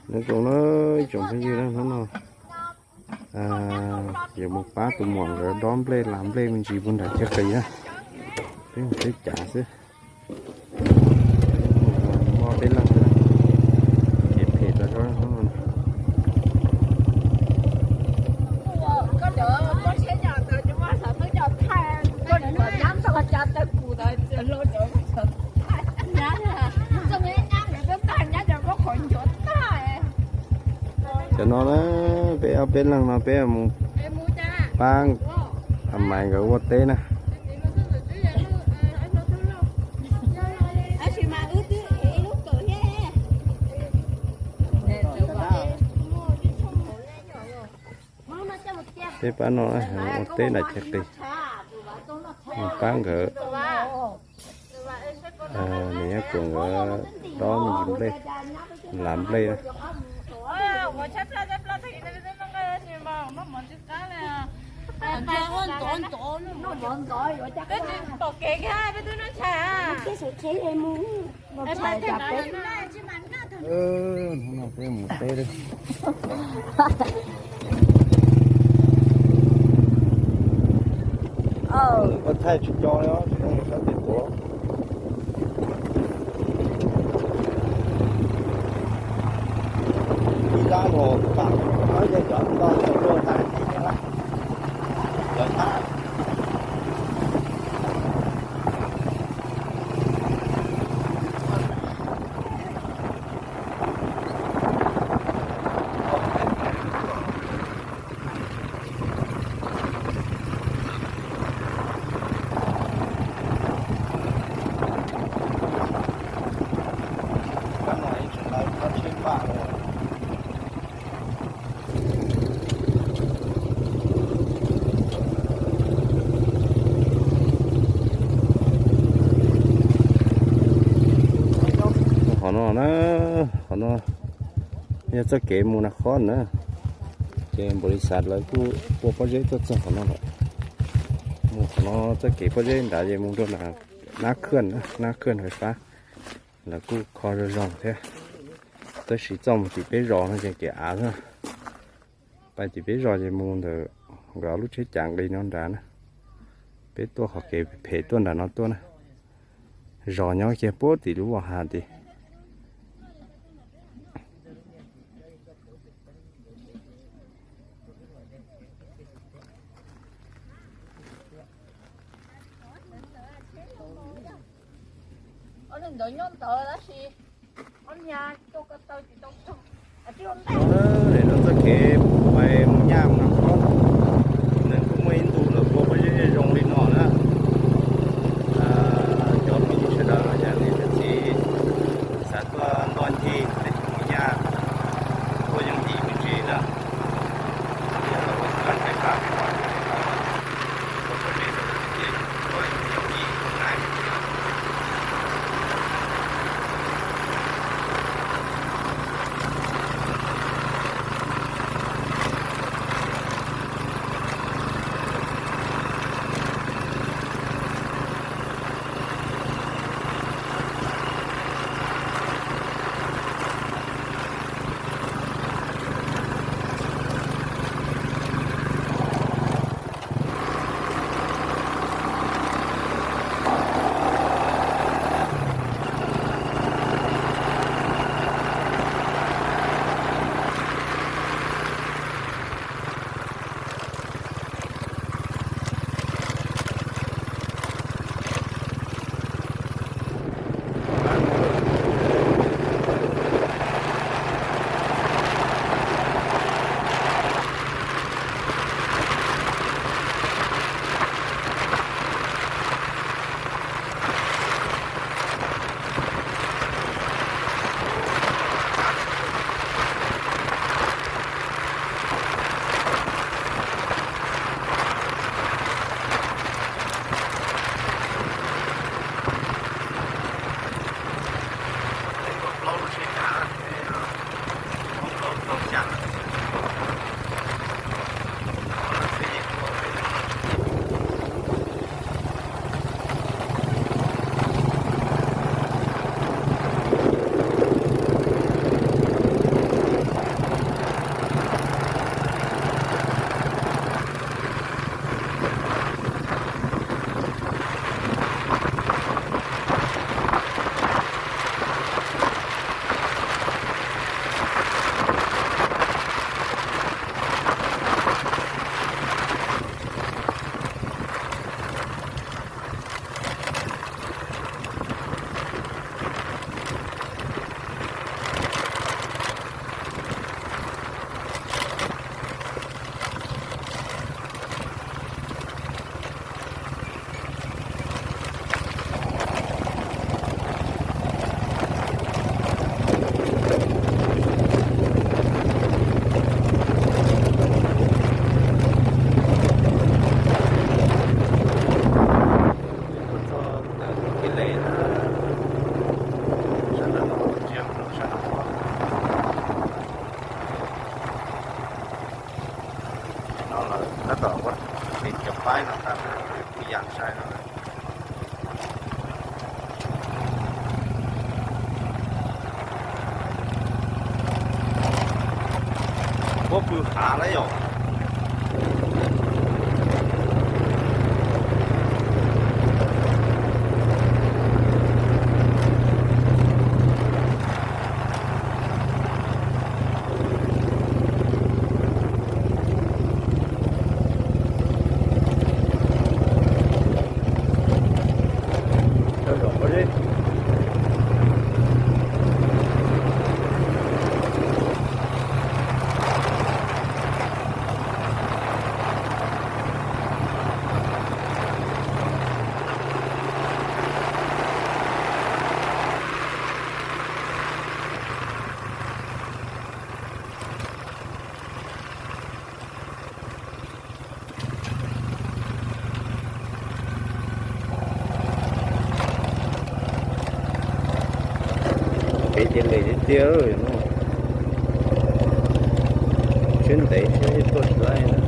Nyob zoo na ib tsoom phooj ywg na, hnub no yuav mus pab tus muam nkawd dob nplej las nplej me ntsis puag nram chaw qis na. Peb mus teb cav xwb. Muaj peb leeg xwb, kev phem tau zoo hnub no. Cov no na, peb ob peb leeg no peb mus pab a mais nkawd ua teb na. Peb pab no ua teb nram chaw qis, mus pab nkawd, nws nyob kuas nkawd dob me ntsis nplej, las nplej na. Hnub no peb mus teb. Koj thaij tsis co li os, tsis zoo sab tes tuav. Ib lab los tam, no yog cov toj tau luaj tas, lawv tab. Qhov no na, qhov no yog txoj kev mus Nas Khob na, ces npaum li xav lawv kuj ua pob zeb tuaj txog qhov no lawm. Mus qhov no txoj kev pob zeb nrad ces mus rau nab khwj, nab khwj fais fab, lawv kuj kho zoo zoo thiab. Tab sis txoj mus tim peb zos no ces kev av xwb. Pais tim peb zos ces mus ntawm nkawd lub tsheb cav nqis no nrad na. Peb tuaj qhov kev phem tuaj nram no tuaj na. Zos nyob kiag puag tim lub vos hav tid. Lawv no txoj kev pais mus nyaj mus Nas Khob, nws kuj muaj ib ntu lawv ua pob zeb zoo li no na. Cov phooj ywg sawv daws yog leej twg txiv xav tuaj ntoj ncig, mus nyaj, tuaj yooj yim me ntsis na. Paib no tas, kuv yam sai no. Puab pw hav lawm yom. Kev cia nqis tiag tiag no. Siab ntev thiab tuaj tsis laib na.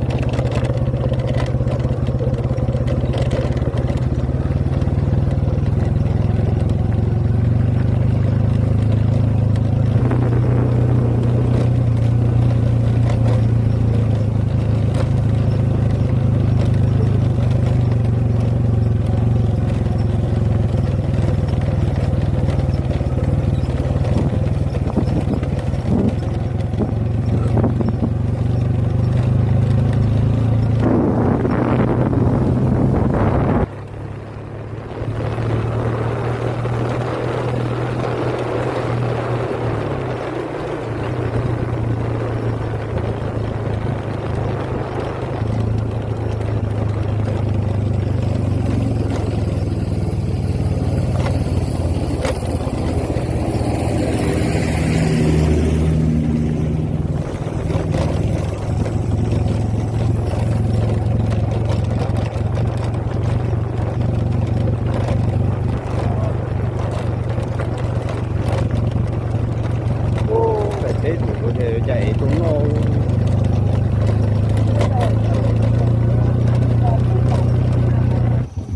Daim teb tus ua cas yuav cai es tuaj noj.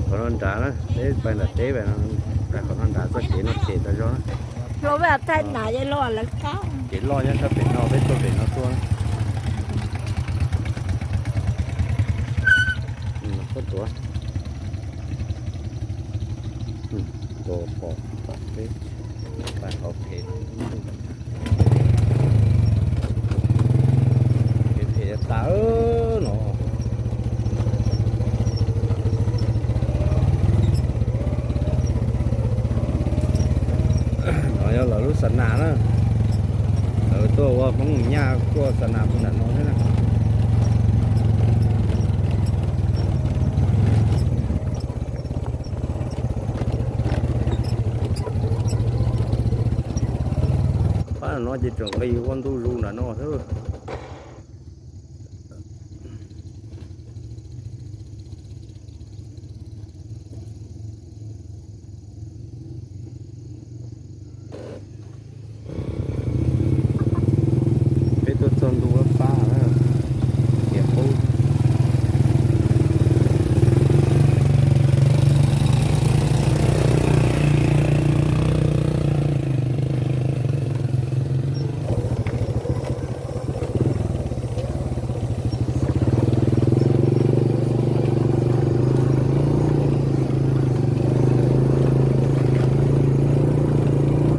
Qhov no nrad na, peb pais nram teb, pais qhov no nrad txoj kev no phem tas zog na. Kev loj nyob sab pem no, peb tuaj pem no tuaj. Tuaj tuav. Nkaus pom peb pais qhov phem. Phem phem tas no. No yog lawv lub xa nas na. Lawv tuaj ua Hmoob nyaj tuaj xa nas puag nram no thiab na. Pab no ces tseem nqis ua ntu zus nram no xwb. Peb tuaj txog ntu pab na, tias qub.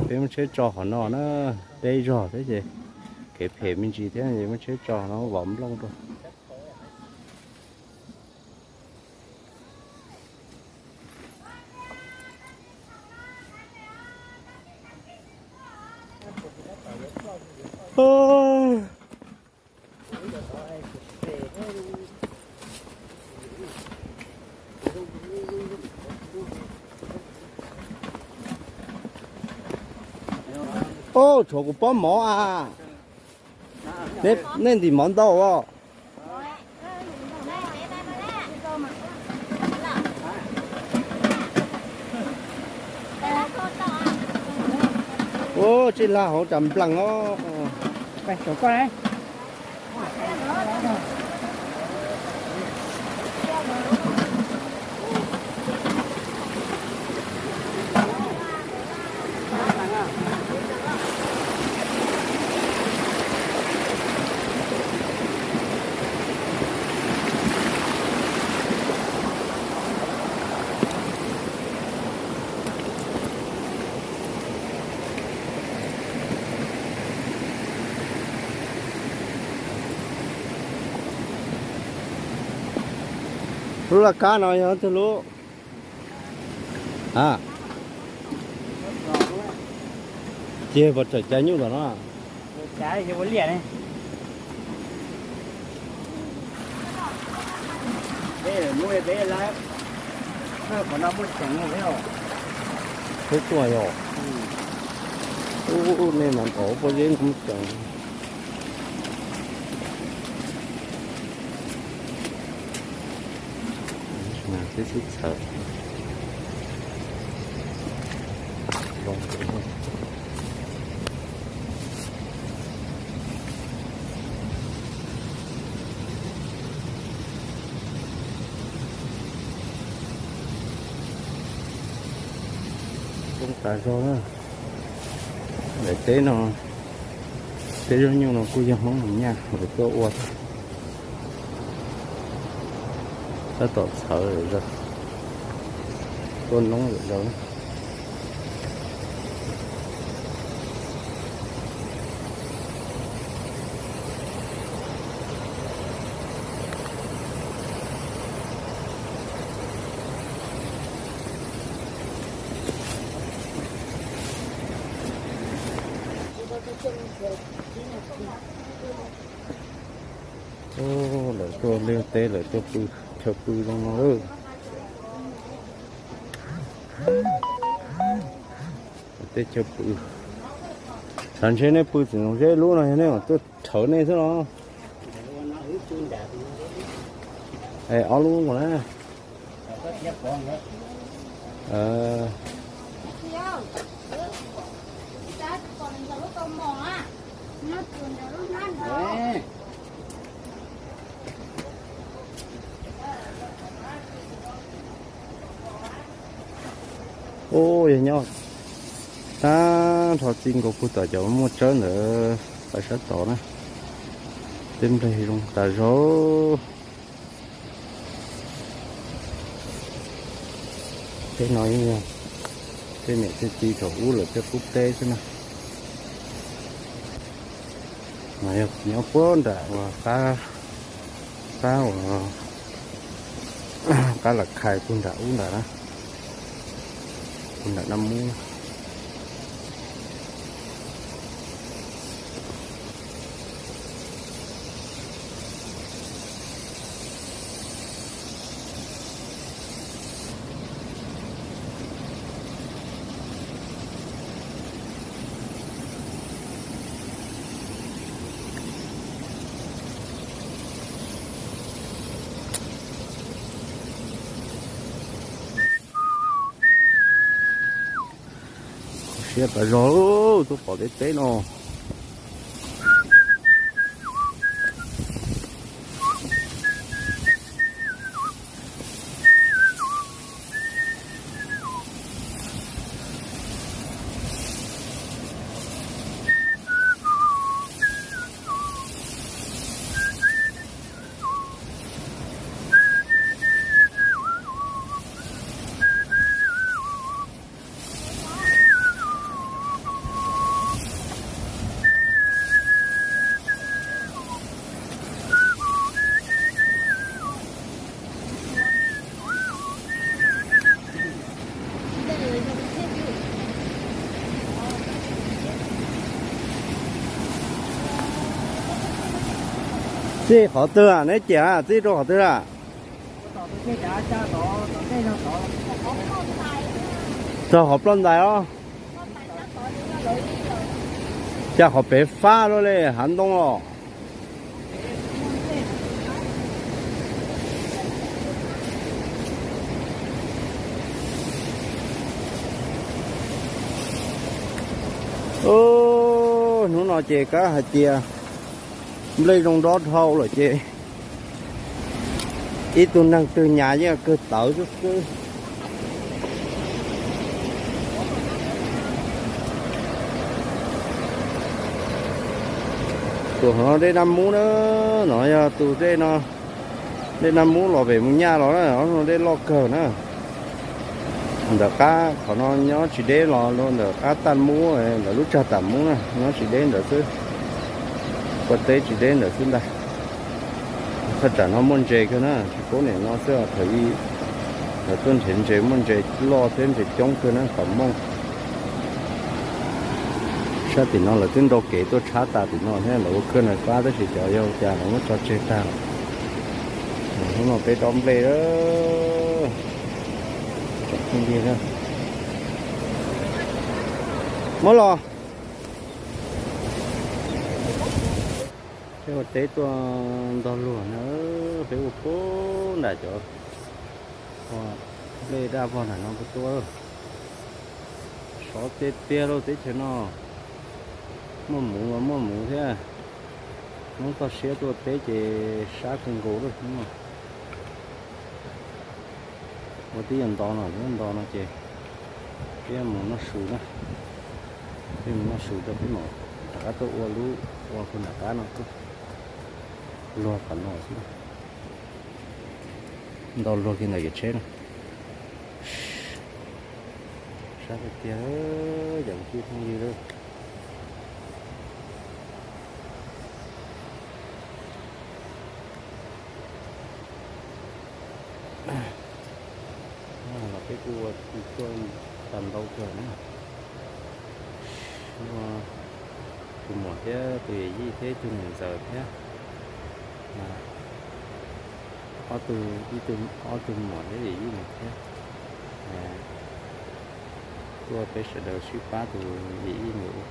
Peb muab tsheb tso qhov no na, deb zog thiab ces kev phem me ntsis thiab es muab tsheb tso no vov nplooj rau. Ub, tshuav kuv pob mov as. Nej ntim mov ntau os. Ub, tsij lag hauv ras nplees os. Lub laj kab no yog twg lub? A, ces puas tseem caiv nyuj tom no? Peb tuaj yog. Ub, nej mas nrov pob zeb no muaj tsees. Peb sib txhawv. Zoo tas zog na. Daim teb no, teb zaub nyuj no kuj yog Hmoob Mus Nyaj lawv tuaj ua, tab tom txhawv lawm zaug, tuaj noob lawm zaug. Lawv tuaj liaj teb, lawv tuaj pw, chaw pw zoo no lawm. Teb chaw pw. Xav ntshe nej pw txiv Ntxoov Zeb lub no, yog nej mam tuaj rhawv nej xwb los. Es ob lub nkaus na. Ub, yog nyob tag nrho txij nkaus puag tom cov muaj tsawb ntawd pais sab tod na. Tej nplej zoo tas zog. Tej no yeej yog tej niam tej txiv thaum ub lawv tej qub teb xwb na. Mas yog nyob puag nram uas qab, qab uas qab Lam Khai puag nram ub nram na, puag nram Naj Mub na. Kho siab tas zog, tuaj pom tej teb no. Txij qhov twg neb ciam, txij rau qhov twg a? Txog qhov ploj ntais os. Cas qhov pem fab luaj li hav ntoo os. Hnub no ces kav hais tias nplej zoo nrob dhau lawm ces Ib tug neeg twg nyas yeej kawg tawv xwb xwb. Tus no dej Naj Mub na, no yog tus dej no, dej Naj Mub los pem Mus Nyaj los na, no dej loj kawg na. Ntawm qab qhov no nyob tsis deb los ntawm qab Taj Mub, ntawm lub tsag Taj Mub na, nyob tsis deb ntawd xwb. Ua teb tsis deb ntawd xwb ntag. Thaj tsam no muaj ntses kawg na, tsis paub niam no xwb, thaum ub lawv tuaj nrhiav ntses muaj ntses loj thiab ntses coob kawg na, tom mooj. Sab tim no lawv twb nrau kev tuaj tshab tas tim no thiab, lawv ua khawb nas fab tab sis xyov yog ua cas lawv muab tso tseg tag lawm. Hnub no peb dob nplej lawm. Muab los. Peb ua teb tuaj ntog luag na, peb ua puag nram cov nplej daj vog nram no puag tuaj. Sov tiag tiag lauj teb chaws no. Muaj muv los muaj muv thiab. Hnub toj siab tuaj teb ces sab kawg nkaus lawm. Ua tib yam nto no, nto no ces peb mus noj su na. Peb mus noj su rau peb mam rov qab tuaj ua lub ua puag nram qab no, luag qhov no xwb. Nto luag kiag ntawm kev tsheb no. Sab tiag tiag, cov kwv tij phooj ywg. Los peb kuj ua tuaj tau ntau kawg na. Muaj tus muam thiab tus yawm yij thiab ib tug niam ntxawm thiab. Ob tug, ib tug, ob tug muam thiab yawm yij nws thiab. Tuaj peb sawv daws sib pab tus yawm yij nws ua.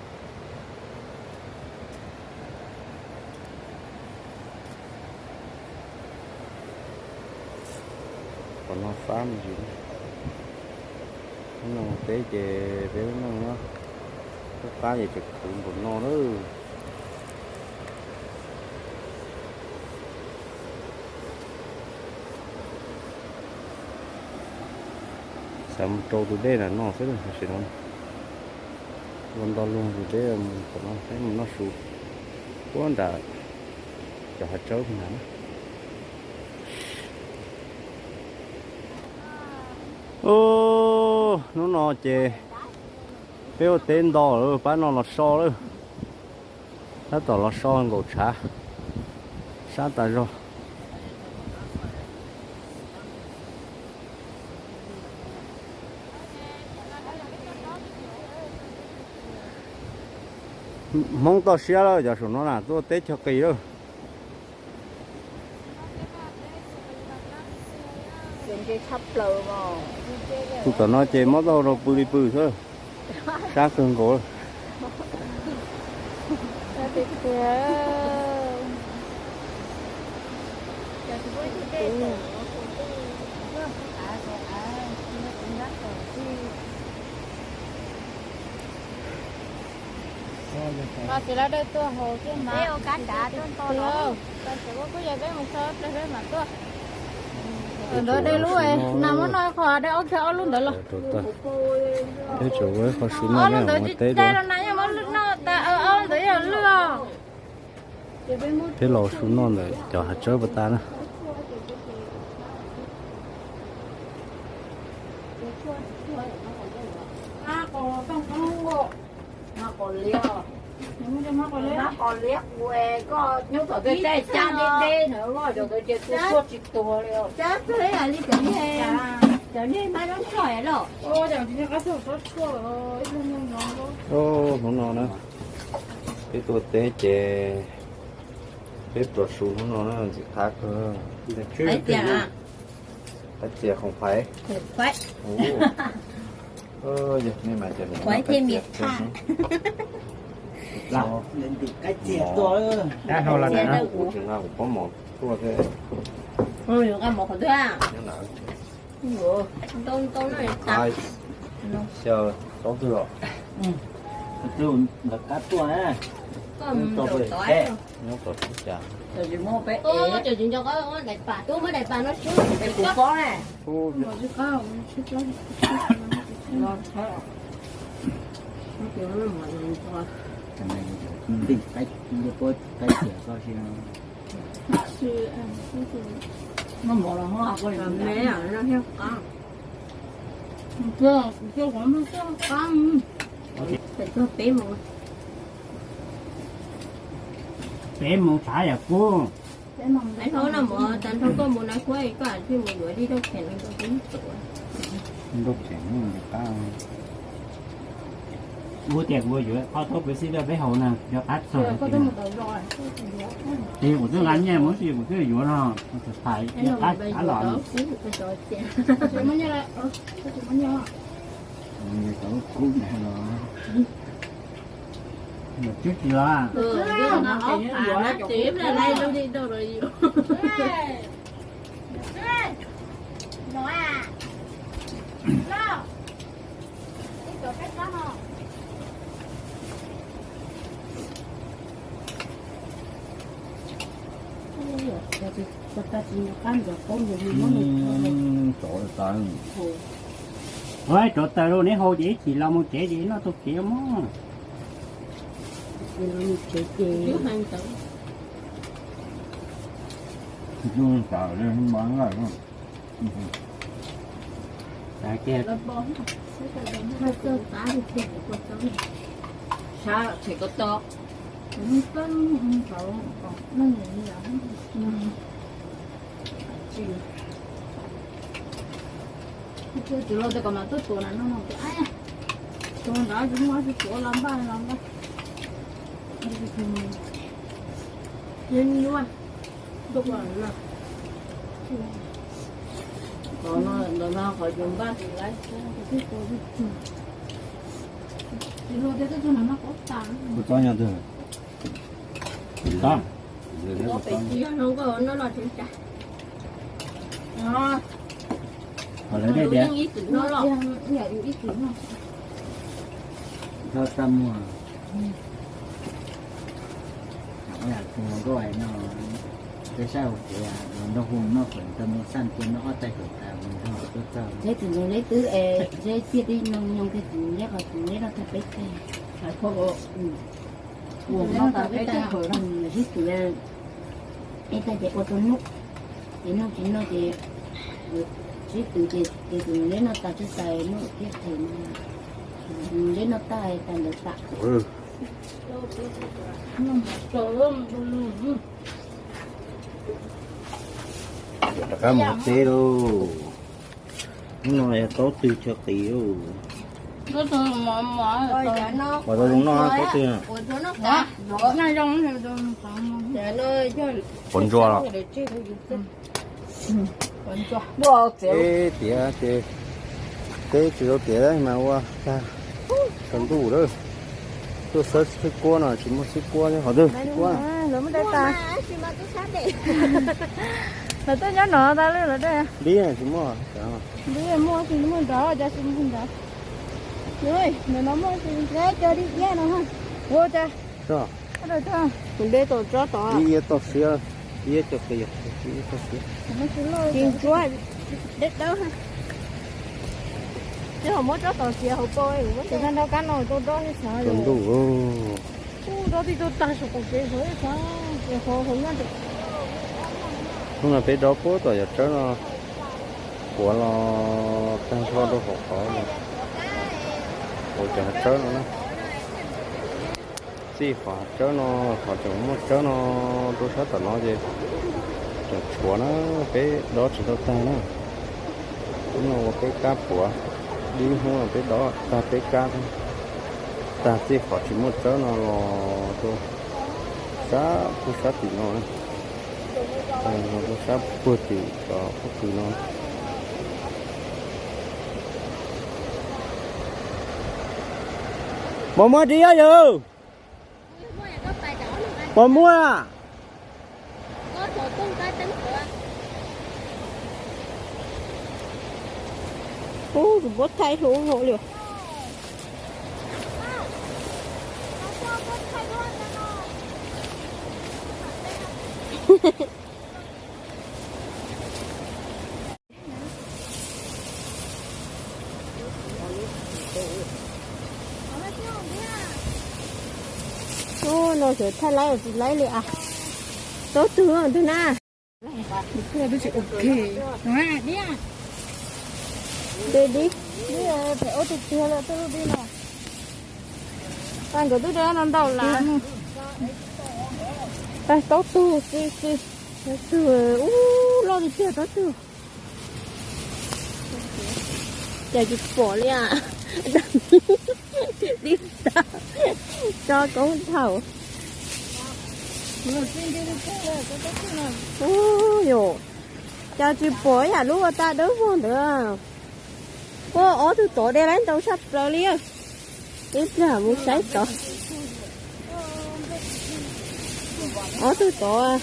Qhov no fab me ntsis. Hnub no teb ces peb lub neej no, lub qab ces tseem khwv npaum no lawm. Xav mus rau tus dej nram no xwb tam sim no. Ua nto luag tus dej mus tom no, peb mus noj su puag nram cov hav tsawb na. Hnub no ces peb ua teb nto lawm, pab no los so lawm. Tab tom los so nkaum tshav, sab tas zog. Hmoob toj siab lawm, cov saum no na tuaj teb chaw qis lawm. Tus tom no ces mob taub hau rau pw li pw xwb, sab kawg nkaus. Los tsis lawv dawj tuaj haus thiab mas. Kuj yog peb mus so ple peb mam tuaj. Ntawd dej lub na, muab no qhov dej ob kiag ob lub ntawd los. Peb tseem ua qhov su no, ob lub ntawd tsis dej los na, yog muab no tas ob lub ntawd yog lwj os. Peb los su noj ntawm cov hav tsawb pas tas na. Cov nej mas loj tsog los. Hnub no na, peb tuaj teb ces peb pluas su hnub no na, ntxim qab kawg. Qaib txias khoom phaiv. Yog nej mas cov niam qaib txias, kuv tseem nqa kuv pob mov tuaj thiab. Xyaw taub twg los? Ntawm qab tuaj na. Nyob tom tsis cas. Cov tsis nco qab daim pam, twb muab daim pam no xwb. Es kuv pob ne. Ntij qaib, qaib tias koj si no. Muaj mov los muaj qab. Peb mus tshav yam kub. Ais hauv no mus tas nrog koj mus na, kuv koj thiaj mus yuav li rau kheem no rau peb ib tuam. Rau kheem no qab. Kuv tias kuv yuav qhov thoob kuv xib rau peb haus na, yog qab txog. Ces kuv twb nqa nyiaj mus ib si kuv twb yuav no, kuv tham qab qab los. Twb tsis los. Ua rov taws los neb hau ces ib chim los mus tsev ces noj tau kev mog. Tsis los tias kom mam tuaj tuav na no no tias, tus ntawd tsis muaj, tsis tuav los npaj los npaj. Nyuaj nyuaj. Ntawm no qhov yus npaj tus laib xwb. Kuv txob nyob twg? Txob. Ho lawv dej tias, ib txwm no los, ib txwm no. Txhob txaj muag. Tus nkauj no, peb saib hauv kev los nrog hu noj kom tau mus xaj cia noj ob tais kom tas mus nrog tuaj txog. Neb tsis mus neb twb es neb ciaj tib noo nyoos kiag tsis mus neb qhov tsis neb noj tag peb tag. Ua noj tag peb tag, sib tw, ib tag ces ua rau nub, ces noj tsis noj ces sib tw ces tus neb noj tag tsis tas nub thiab ces neb noj tag tas ntawd tas. Rov qab mus teb lauj. Hnub no yog taub twg chaw qis lauj. Pom tau zoo noj taub twg? Quav ntsuag los? Eb, tiav ces teb tsis tau tiav mas ua tag tsaus ntuj lawm. Tuaj xawb xwb kuab no tsis muaj xwb kuab thiab qhov twg xwb kuab. Lawv tuaj nyob no tas lawm lawv dej. Npib tsis muaj. Npib muaj tsis muaj nrad, cas tsis muaj nrad. Ntawm no muaj tsis, cov li iab no. Ua cas. Kuv npe tau tsob tod. Ib iab toj siab, ib iab toj siab. Tsis ntsuab, deb dawb. Ces ho muab tsob tod xiav hauv paus, ces nrog kab no rau dob thiab xav. Rau ntuj. Ub, dob tib tug tag saum qaum kev saud xav, ces qhov hauv nyob. Hnub no peb dob puag tom yog tsawb no, puav los tag nrho rau hauv qhov no, puav cov hav tsawb no na. Txij qhov hav tsawb no, qhov tseem muaj tsawb no rau sab tom no ces tseem tshuav na, peb dob tsis tau tag na. Hnub no ua peb kab puav, dib hnub no peb dob tag peb kab, tag txij qhov tsis muaj tsawb no los rau sab puag sab tim no, los rau sab puag tim cov pob kws no. Mos muaj ris yog? Mos muaj. Ub, tus npua thaij hluas hluas li. Ub, no xyov thaij laib los tsis laib li as. Taub tug ntug na. Dib, dib, phem ua tus tiag lawm tej lub dib no. Tag nkawd twb de no ntau lawm. Tag taub tug xwb xwb. Taub tug ub loj tiag tiag taub tug. Cas tsis pom li as. Dib tag tso koob thaum. Ub yom, cas tsis pom yam lub ua tas dawb vog ntawd. Ua ob tug tod de laib ntau tshaj plaws li. Ib pliag mus saib tod. Ob tug tod.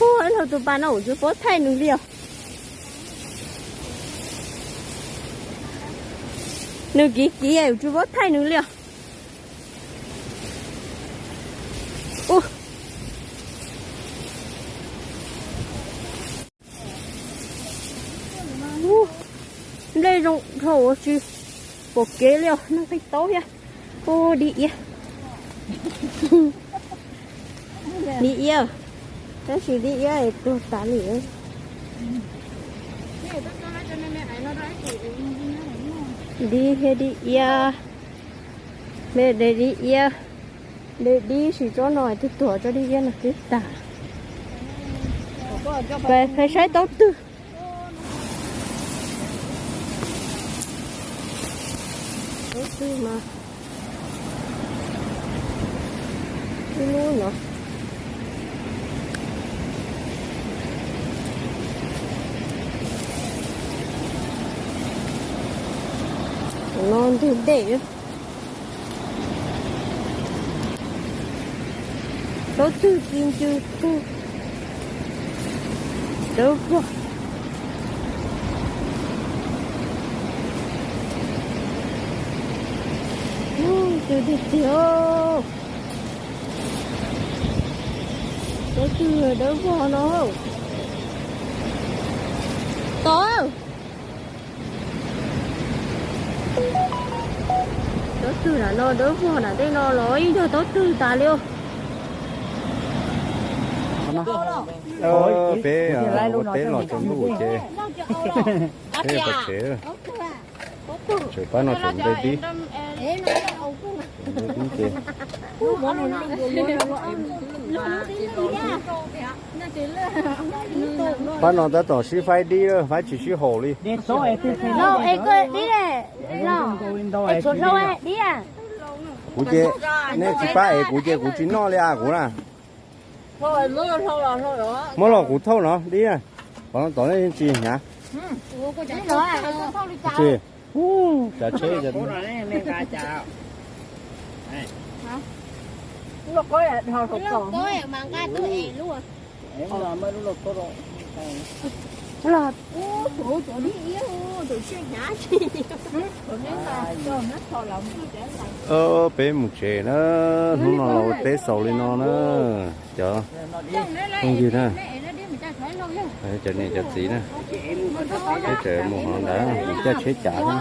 Ua ib tug tus pas no kuv tsis paub thaij nws li os. Nws kiv kiv kuv tsis paub thaij nws li os. Ub, nplej zoo dhau ua tsis pom kev li os, noj qij taub thiab. Ub, dib iab. Dib iab, tab sis dib iab tuag tas li. Dib thiab dib iab, me de dib iab, de dib sis tsob no twb tuag tsob dib iab no twb tag. Peb saib taub twg. Taub twg mas ib lub no. No ntug dej. Taub twg ci ncw tug dawb vog. Ub, twg tiag tiag. Taub twg dawb vog no. Tod. Taub twg na no dawb vog na tej no los ib yog taub twg tas li. Peb ua teb los tsaus ntuj ces peb pais tsev. Tseem pab no tseem nte dib. Pab no tab tom sib faib dib, faib tsis sib haum li. Kuv ces, nej tsis pab es kuv ces kuv tsis noj li as kuv na. Muab los kuv thauj no dib na. Qhov no tom nej yeej tsis hnyav. Tsis, ub, cav tsheb. Peb mus tsev na, hnub no los ua teb xaus li no na. Cov phooj ywg na, cov niam cov txiv na, peb tseem mus hov ntawd mus caij tsheb cav na.